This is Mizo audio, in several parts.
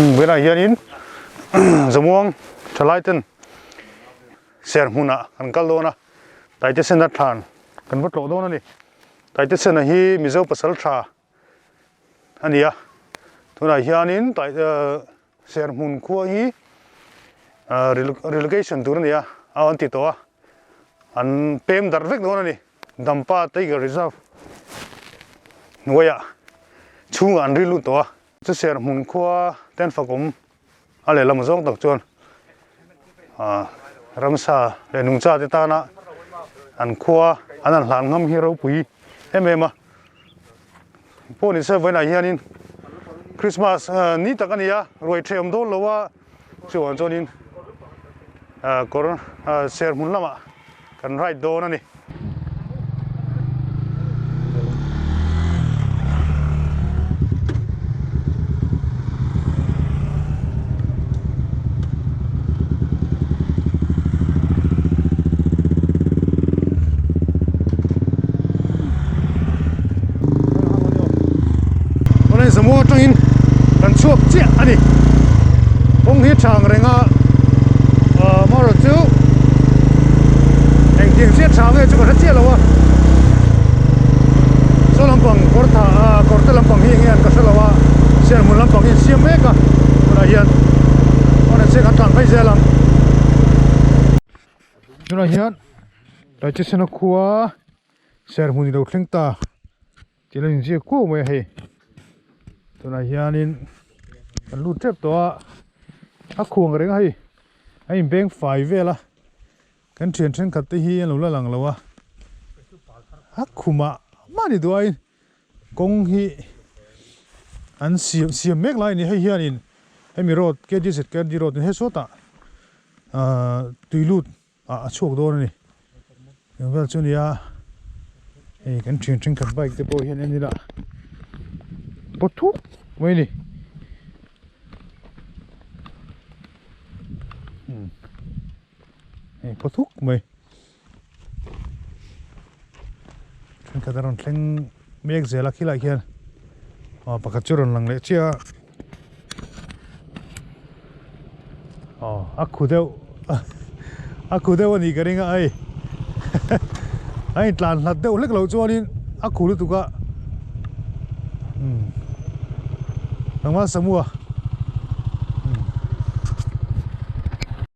Vawiinah hianin Zamuang thalai ten ser hmunah kan kal dawn a, Taitesena thlan kan va tlawh dawn a ni. Taitesena hi Mizo pasal tha a ni a, tunah hianin ser hmun khua hi relocation tur a ni a, a an ti tawh a, an pem darh vek dawn a ni. Dampa Tiger Reserve hnuaiah chhungah an rilru tawh a. Chu ser hmun khua ten fakawm a lehlam zawng tak chuan ramsa leh nungcha te tana an khua an han hlan ngam hi ropui em em a. Pawh ni se vawiinah hianin Christmas ni tak a ni a, ruai ṭheh awm dawn lo a, chuvang chuanin kawr ser hmun lamah kan ride dawn a ni. Tunah Zamu atangin kan chhuak chiah a ni. Kawng hi tha ang reng a, amaherawh chu engtiang chiah tha nge chu ka hre chiah lo a. Saw lampang kawr tha kawr te lampang hi enge an ka hre lo a, Sialhmun lampang hi an siam mek a tunah hian pawn an siam kan tlan phei zel ang. Tunah hian Taitesena khua serhmun ilo thleng ta tih lo inziak kuau mai a hei tunah hianin kan lut tep tawh a a khuang reng a hei a inbeng fai vel a kan thian thenkhat te hi an lo la lang lo a a khumah mahni duaiin kawng hi an siam siam mek lai a ni hei hianin hemi road K D Z K D road he sawtah ahh tui lut ah a chhuak dawn a ni eng vel chu a ni a hei kan thian thenkhat bike te pawh hian en ila pawt thuk mai a ni hei pawt thuk mai thenkhat a rawn thleng mek zel a khilaiah khian aw pakhat chu a rawn lang leh chiah a. Aw a khu deuh a khu deuh a nih ka ring a hei a intlan hlat deuh hlek loh chuanin a khu lutuk a umm tlangval samua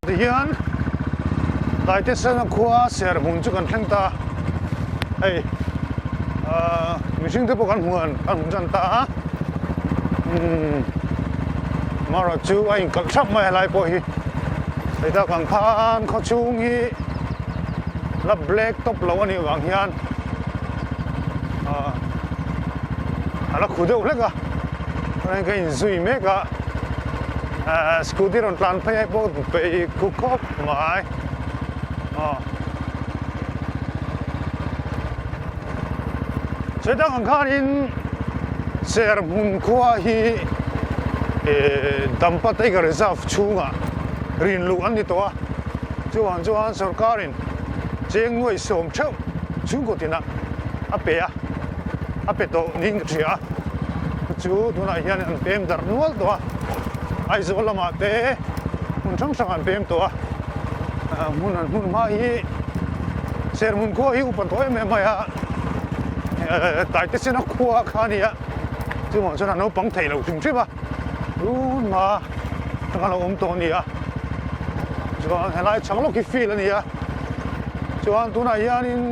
tihian Taitesena khua ser hmun chu kan thleng ta hei ahh mihring te pawh kan hmu an kan hmu tan ta a. Umm marawh chu a inkalh thap mai a helai pawh hi hei tak ang khan khaw chhung hi la black top lo a nih vang hian ah a la khu deuh hlek a chuan ka inzui mek a ah scooty rawn tlan phei ai pawh peih khu khawp mai aw Sawi tak ang khanin Serhmun khua hi Dampa Tiger Reserve chhungah rin luh an ni tawh a, chuvang chuan sorkarin cheng nuai sawm theuh chhungkaw tinah a pe a, a pe tawh niin ka hria a, chu tunah hian an pem darh nual tawh a, Aizawl lamah te hmun hrang hrangah an pem tawh a, hmun an hmun hma hi Serhmun khua hi upa tawh em em mai a, Taitesena khua kha a ni a, chuvang chuan a naupang theih loh hrim hrim a, tun hma atanga lo awm tawh a ni a, chuan helai chhang lawk hi field a ni a, chuan tunah hianin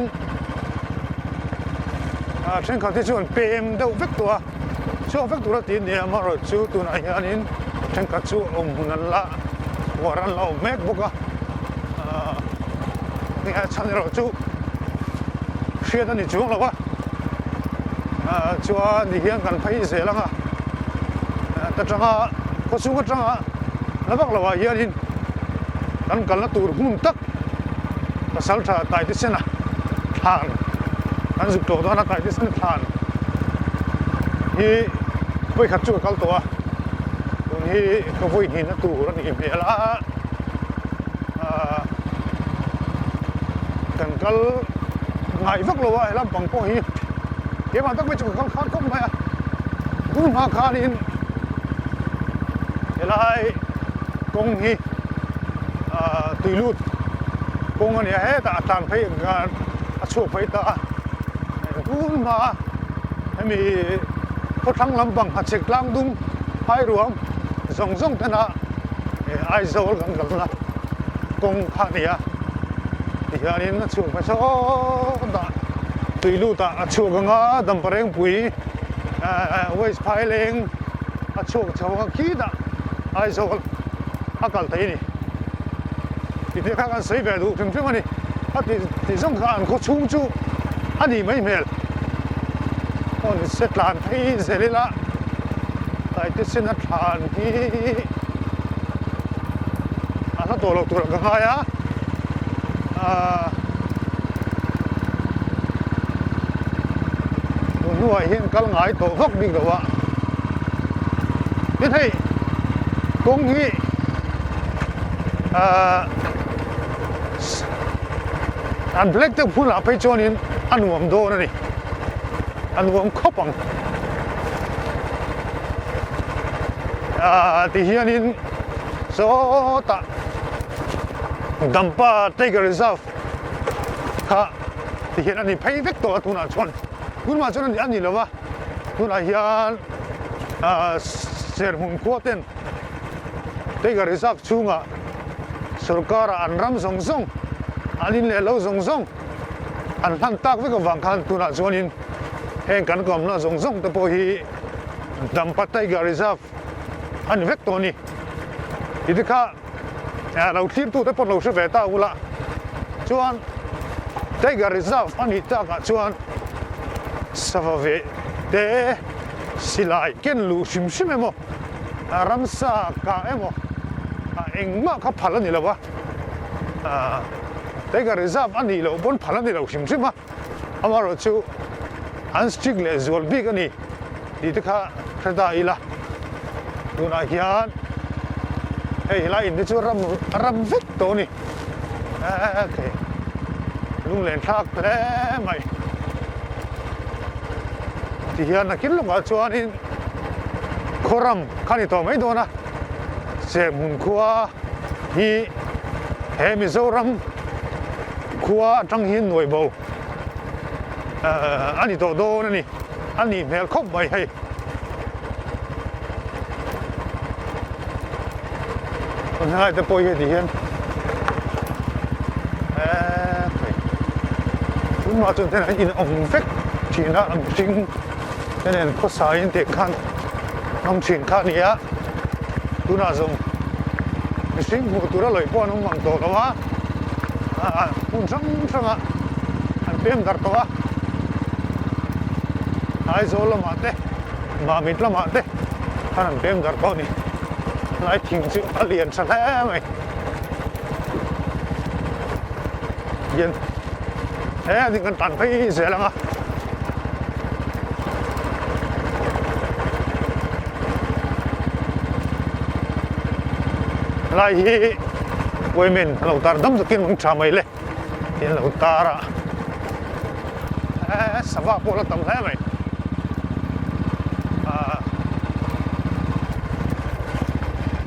thenkhat hi chu an pem deuh vek tawh a, chhuak vek tur a ti a ni a, amaherawhchu tunah hianin thenkhat chu awm hmun an la uar an la awm mek bawk a, a chhan erawh chu hriat a ni chuang lo a chuan ti hian kan phei zel ang a ta tanga khaw chhung atanga la vak loh ah hianin kan kalna tur hmun tak pasal tha taitesena thlan kan zuk tawh dawn a taitesena thlan hi vawikhat chu ka kal tawh a tun hi ka vawi hnihna tur a nih hmel a. Kan kal ngai vak lo a helam pang pawh hi keimah tak mai chu ka kal khan khawp mai a tun hma khanin Helai kawng hi tui lut kawng a ni a, hetah a tlan phei ang khan a chhuak phei ta a, tun hma hemi khawthlang lampang hachhek tlang dung phai ruam zawng zawng tena Aizawl kan kalna kawng kha a ni a, tihianin a chhuak phei sawt a, tui lutah a chhuak ang a, Damparengpui West Phaileng a chhuak chho ang a khitah Aizawl a kal thei a ni. Tih kha kan sawi ve duh hrim hrim a ni. A tih tih zawng kha an khaw chhung chu a nih mai hmel. Aw ni se tlan phei zel ila Taitesena thlan hi a hla tawh loh turah ka ngai a. Aaa tun hnuah hian kal ngai tawh vak bik lo a. Tin hei kawng hi ahh an black deuh hmunah phei chuanin a nuam dawn a ni a nuam khawp ang ahh ti hianin sawtah Dampa Tiger Reserve kha ti hian a ni phei vek tawh a tunah chuan tunah chuan a ni lo va tunah hian ahh serhmun khua ten Tiger Reserve chhungah sorkara an ram zawng zawng, an in leh lo zawng zawng an hlan tak vek avang khan tunah chuanin heng kan kawmna zawng zawng te pawh hi Dampa Tiger Reserve a ni vek tawh a ni. Tih te kha lo thlirtu te pawh lo hre ve ta ula chuan Tiger Reserve a nih takah chuan sava ve te silai ken luh hrim hrim emaw Ramsa kah emaw engmah kha phal a ni lo a, Tiger Reserve a nih loh pawn phal a ni lo hrim hrim a, amaherawh chu an strict leh zual bik a ni tih te kha hre ta ila, tunah hian hei helai in te chu ram ram vek tawh a ni, okay lunglen thlak hle mai tihian a kil lawkah chuanin. Khawram kha ni tawh mai dawn a, Serhmun khua hi he Mizoram khua atang hian nuai bo a ni tawh dawn a ni, a nih hmel khawp mai hei. Helai te pawh hi heti hian tunah chuan an inawm vek thin a, an hring. Henen khawsa in tih khan ngam thin kha a ni a, tunah zawng mihring hmuh tura lawih pawh an awm ang tawh lo a, hmun hrang hrangah an pem darh tawh a, Aizawl lamah te, Mamit lamah te khan an pem darh tawh a ni. Helai thing chu a lian tha hle mai. Hian he a ni kan tan phei zel ang a. Lai hi women an lo tar dam takin an tha mai le tih an lo tar a he sava pawh a la tam hle mai ah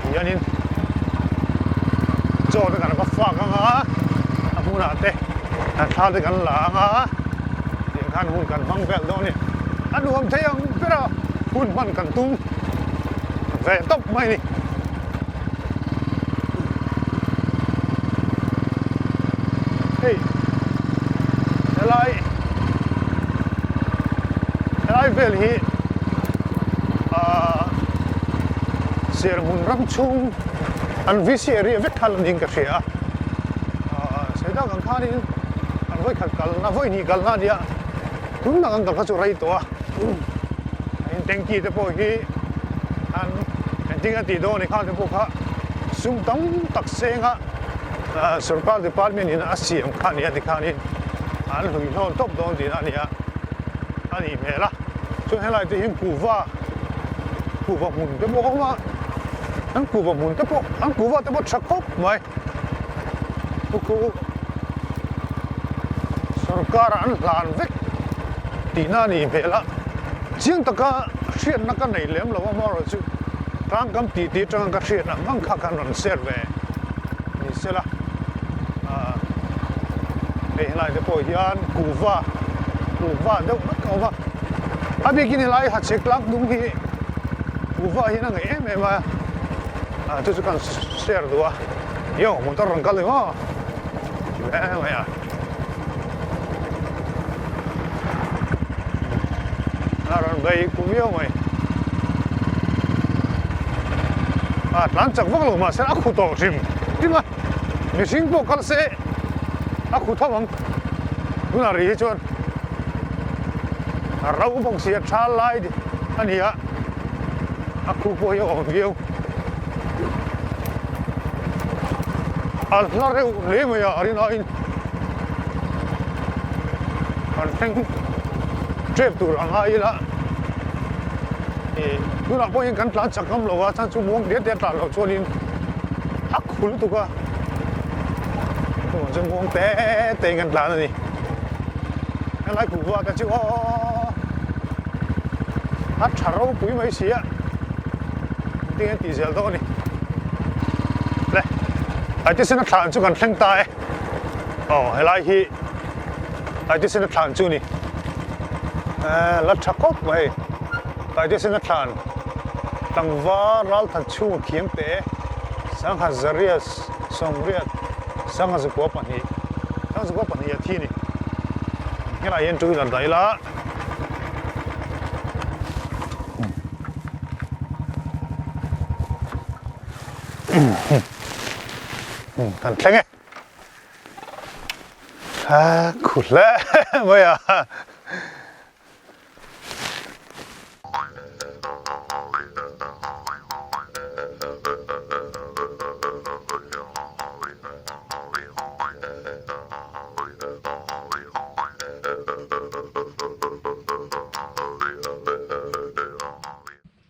hianin chaw te kan va fak ang a a hmunah te kan thla te kan la ang a. Tiang khan hun kan hmang vel dawn a ni. A nuam thei ang ber a, hun hman kan tum ve tawp mai a ni. Hei helai helai vel hi ahh Serhmun ram chhung an VC area vek khan a niin ka hria a, ahh sawidak ang khanin An vawikhat kalna, vawihnih kalna a nia, tunah kan kal kha chu rei tawh a, in tanky te pawh hi an engtin a tih dawn ni khang te pawh kha sum tam tak senga sorkar department in a siam kha a nia tikhanin an hlui hlawn tawp dawn tihna a nia a nih hmel a, chuan helai te hian kuhva kuhva hmun te pawh a awm a, an kuhva hmun te pawh an kuhva te pawh tha khawp mai. Khu sorkar an hlan vek tihna a nih hmel a, chiang taka hriatna ka nei lem lo amaherawhchu. Tlang kam tih tih atanga ka hriat ang ang kha khan rawn share ve ni sela. Hei helai te pawh hian kuhva kuhva deuh vek a awm a. A bikin helai hachhek tlang hnung hi kuhva hian a ngaih em em a, chu chu kan share duh a. Yo motor rawn kal ni maw? Ti hle mai a. A rawn bei ku viau mai. A tlan chak vak lo mahse a khu tawh hrim hrim a. Mihring pawh kal se a khu tho ang. Tunah rih hi chuan a rauh bawk si a tha lai a ni a, a khu pawh hi a awm viau. A hla reuh hle mai a, a rinaiin kan thleng tep tur a ngai ila ih tunah pawh hian kan tlan chak ngam lo a chhan chu muang diat diat tlan loh chuanin a khul lutuk a chuvang chuan muang te te in kan tlan a ni helai kuhva te chu aw a tha ropui mai si a engtin nge tih zel dawn a ni le Taitesena thlan chu kan thleng ta e aw helai hi Taitesena thlan chu a ni eh la tha khawp mai Taitesena thlan tlangval ralthat chhunga khiam te Sangha Zarias Sawmriat Sangha Zakua pahnih Sangha Zakua pahnih a thi a ni helai hian two wheeler dah ila. Kan thleng e. A khu hle mai a.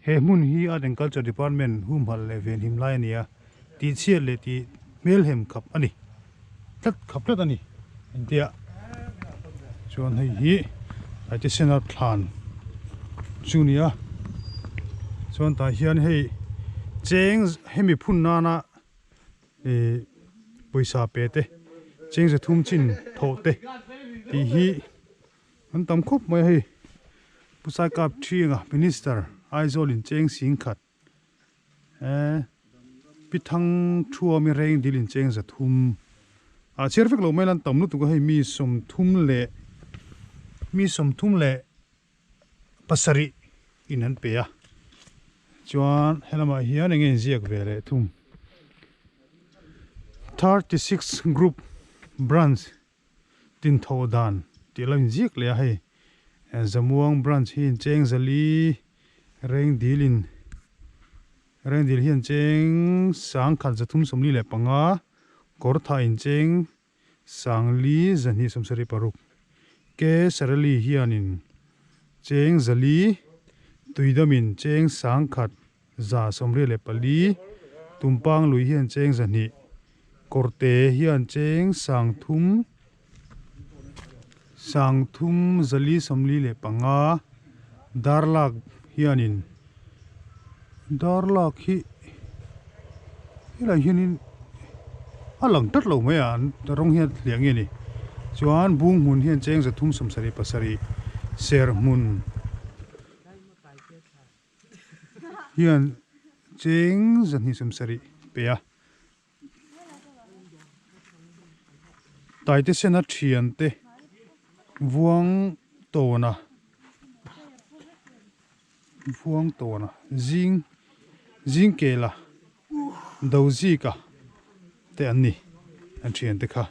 He hmun hi Art and Culture Department humhalh leh venhim lai a ni a, tih chhiat leh tih hmelhem khap a ni tlat khap tlat a ni engtia chuan hei hi Taitesena thlan chu a ni a chuan tah hian hei cheng hemi phun nana Ih pawisa pe te cheng za thum chin thawh te tih hi an tam khawp mai a hei Pu Saikap Thianga Minister Aizawl in cheng sing khat eh Pi Thang Thuami reng dil in cheng za thum ah chhiar vek lo mai la an tam lutuk a hei mi sawmthum leh mi sawmthum leh pasarih in an pe a chuan helamah hian eng nge inziak ve leh thung 36 group branch tintho dan tih a lo inziak leh a hei Zamuang branch hi incheng zali reng dil in reng dil hian cheng sangkhat zathum 45 kawrthah incheng Sangli zahnih 76 Ke Sarali hianin cheng zali tuidamin cheng sangkhat za 74 Tumpang lui hian cheng 200 Kawrte hian cheng sangthum sangthum zali 45 Darlak hianin Darlak hi helai hianin a lang tlat lo mai a an rawng hian hliah nge ni chuan bung hmun hian cheng 3 77 ser hmun hian cheng 270 pe a. Taitesena thiante vuang tawna vuang tawna zing zing kela do zika te an ni an thiante kha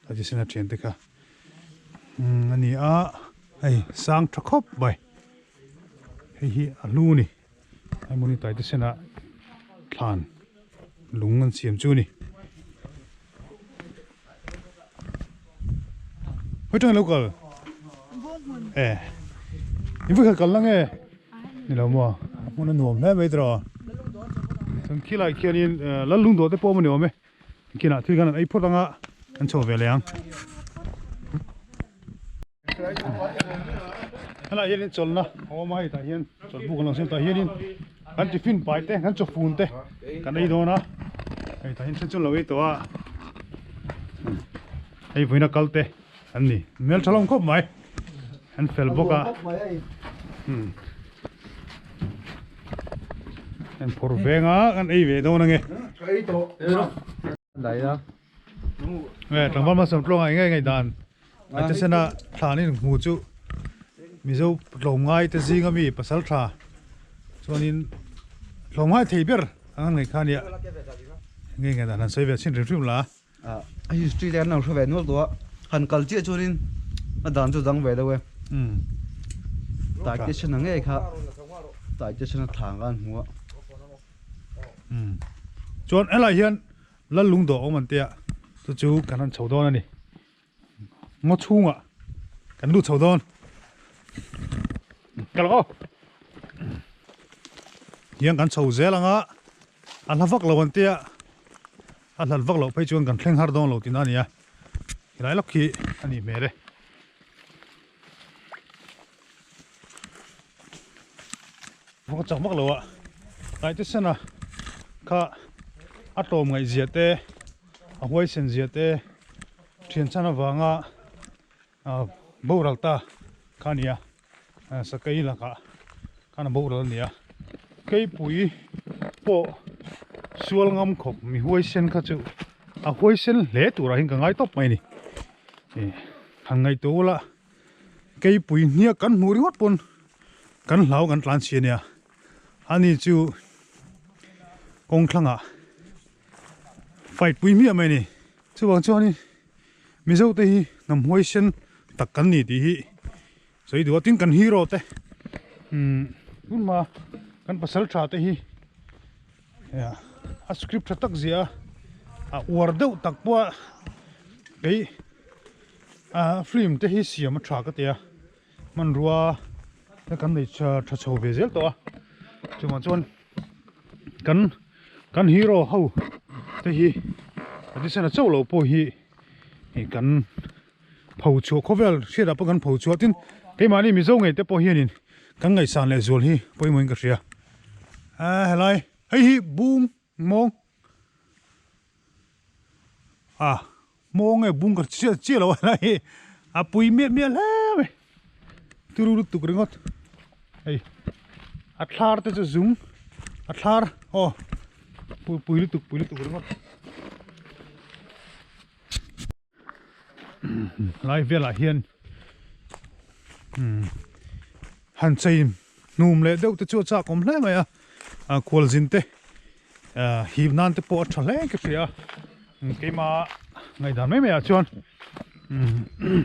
Taitesena thiante kha umm a ni a hei sang tha khawp mai hei hi a hlu a ni. Hemawni Taitesena thlan lung an siam chu a ni. Hawi tang lo kal? E. In vui khat kal na nge? Ni lo maw? A hmun a nuam hle mai tiraw. Chuan khilai khianin lal lung dawh te pawh a awm a ni awm e. Kinah thil khan an ei phawt anga an chho ve leh ang. Helai hianin chawlhna a awm a hei tah hian chawlhbuk an lo siam tah hianin. Kan tiffin pai te kan chawfun te kan ei dawn a hei tah hian then chu an lo ei tawh a hei vawiina kal te an ni hmel tha hlawm khawp mai an fel bawk a an phur veng a kan ei ve dawn ange tlangval hmasa tluangah eng nge ngaihdan A thisen a thlan in hmu chu Mizo tlawmngai te zing ami pasal tha chuanin tlawmngai thei ber ang an ngaih kha ania nge nge dan han sawi ve chhin hrim hrim la. A history te an lo hre ve nual tawh a, han kal chiah chuanin a dan chu dang ve deuh e. Taite chhana ngei kha taite chhana thla ang kha an hmu a. Chuan helai hian Lal lungdawh awm an tia chu chu kan han chho dawn a ni. Ngaw chhungah kan lut chho dawn. Ka lo. Hian kan chho zel anga a hla vak lo an tia a hlat vak loh phei chuan kan thleng har dawn lo tihna a ni a. Helai lawk hi a nih hmel e. Vawk chak vak lo a tlai te sen a kha a tlawm ngaih zia te a huaisen zia te thian chhan avanga ah boral ta kha a ni a sakei lakah khan a boral a ni a keipui pawh sual ngam khawp mi huaisen kha chu a huaisen hle turah hian ka ngai tawp mai a ni han ngaihtuah ula. Keipui hniak kan hmuh ringawt pawn kan hlau kan tlan si ania ani chu kawng thlangah fight pui hmiah mai a ni chuvang chuanin Mizo te hi hnam huaisen tak kan ni tih hi sawi duh a tin kan hero te umm tun hma kan pasal tha te hi a script tha tak zia a uar deuh tak pawh a kei. Ah film te hi siam a tha ka ti a hmanrua te kan nei tha tha chho ve zel tawh a chuvang chuan kan kan hero ho te hi a tisana chauh loh pawh hi ih kan pho chhuah khawvel hriatah pawh kan pho chhuah tin keimahni mizo ngei te pawh hianin kan ngaihsan leh zual hi pawimawhin ka hria ah helai hei hi bung mawng ah. Maw nge bung ka chiah chiah lo a helai hi a pui miah miah hle mai turu lutuk ringawt hei a thlar te chu zum a thlar aw pui pui lutuk pui lutuk ringawt lai velah hian han chei hnum leh deuh te chu a chak awm hle mai a a khualzin te hip nan te pawh a tha hle ka hria keima ngaihdan mai mai ah chuan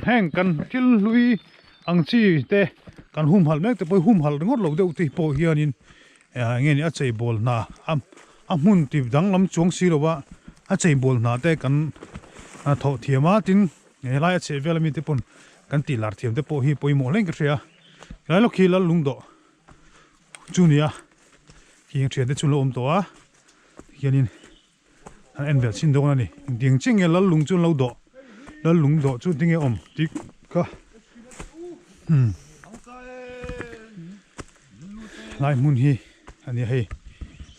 heng kan thil hlui ang chi te kan humhalh mek te pawh hi humhalh ringawt lo deuh te pawh hianin eng nge ni a cheibawl hna a hmun ti danglam chuang si lova a cheibawl hna te kan thawh thiam a tin helai a chheh vel ami te pawn kan tih lar thiam te pawh hi pawimawh hle in ka hria helai lawk hi lal lungdawh chu nia heng thian te chu an lo awm tawh a hianin an en vel chhin dawn a ni engtiang chiah nge lal lung chu an lo dawh lal lung dawh chu tinge awm tih kha umm lai hmun hi a ni a hei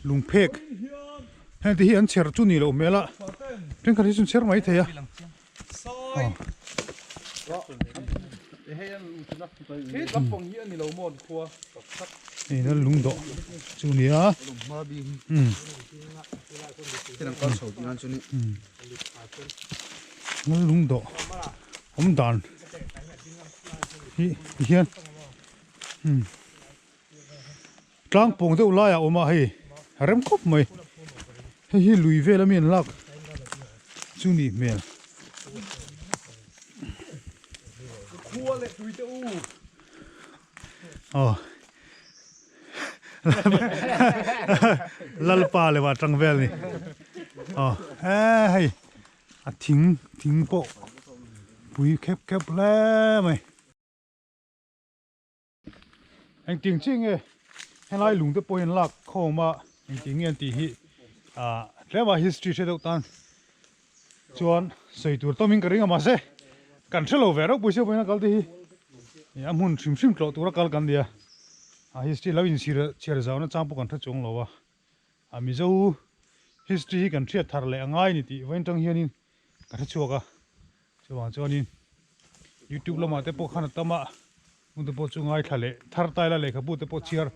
lung phek heng te hi an chher chu ni loh hmel a thenkhat hi chu an chher mai thei a. Hei na lung dawh chu nia na lung dawh awm dan hi ti hian tlang pawng deuh laiah a awm a hei a rem khawp mai hei hi lui vel ami an lak chu nih hmel aw lalpa leh ah tang vel ni aw he hei a thing thing pawh pui khep khep hle mai. Engtiang chiah nge helai lung te pawh hian lak khawm a engtiang nge an tih hi ah tlema history hre deuh tan chuan sawi tur tawmin ka ring a mahse kan hrelo ve reuh pawisa pawhin a kal te hi a hmun hrim hrim tlawh tura kal kan nia. A history lo inchhir chhiar zau na chang pawh kan hre chuang lo a, a Mizo history hi kan hriat thar leh a ngai ni tih vawiin tang hianin ka hre chhuak a, chuvang chuanin youtube lamah te pawh khan a tam a, hmun te pawh chu ngaithla leh thar taila lehkhabu te pawh chhiar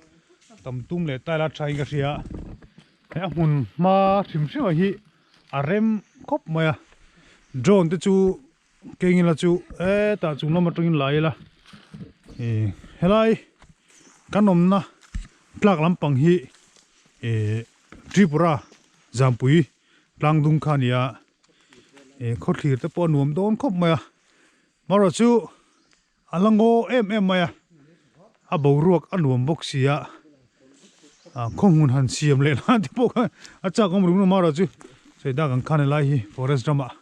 tam tum leh taila tha in ka hria, he a hmun hma hrim hrim ah hi a rem khawp mai a, drone te chu keng ila chu hetah chung lam atangin la ila ih helai kan awmna tlak lampang hi ih Tripura Zampui tlang dung kha a ni a ih khawthlir te pawh a nuam dawn khawp mai a marawh chu a la ngaw em em mai a a boruak a nuam bawk si a ah khaw hmun han siam leh nan te pawh khan a chak awm rum rum a marawh chu sawi dak ang khan helai hi forest ramah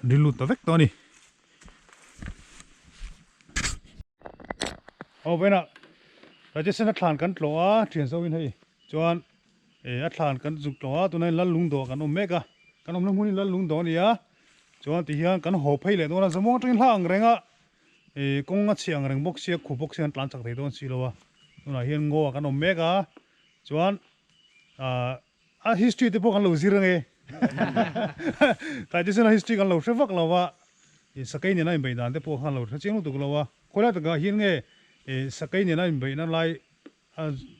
an rin lut ta vek tawh a ni. Aw vawiinah Rajesh-an a thlan kan tlawh a thian zo in hei chuan eh a thlan kan zuk tlawh a tunah hian lal lung dawh kan awm mek a kan awmna hmun hi lal lung dawh a ni a chuan tihian kan haw phei leh dawn a zamuang atangin hla ang reng a eh kawng a chhi ang reng bawk sia khup bawk sia an tlan chak thei dawn si lo a tunah hian ngaw ah kan awm mek a chuan ah A history te pawh kan lo zir ange. Tlai te chuan a history kan lo hre vak lo a, ih sakei nena inbeih dan te pawh khan lo hre chiang lutuk lo a. Khawilai takah hian nge ih sakei nena inbeihna lai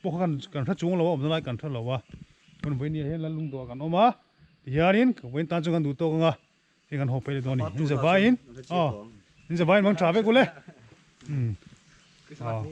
pawh kha kan hre chuang lo a, awmna lai kan hre lo a. Kan vawiin ah hian Lallungdawh ah kan awm a, tihianin ka vawiin tan chuan kan duh tawk ang a, hei kan haw phei leh dawn a ni. In zavaiin aw in zavaiin mang tha vek ule. Umm aw.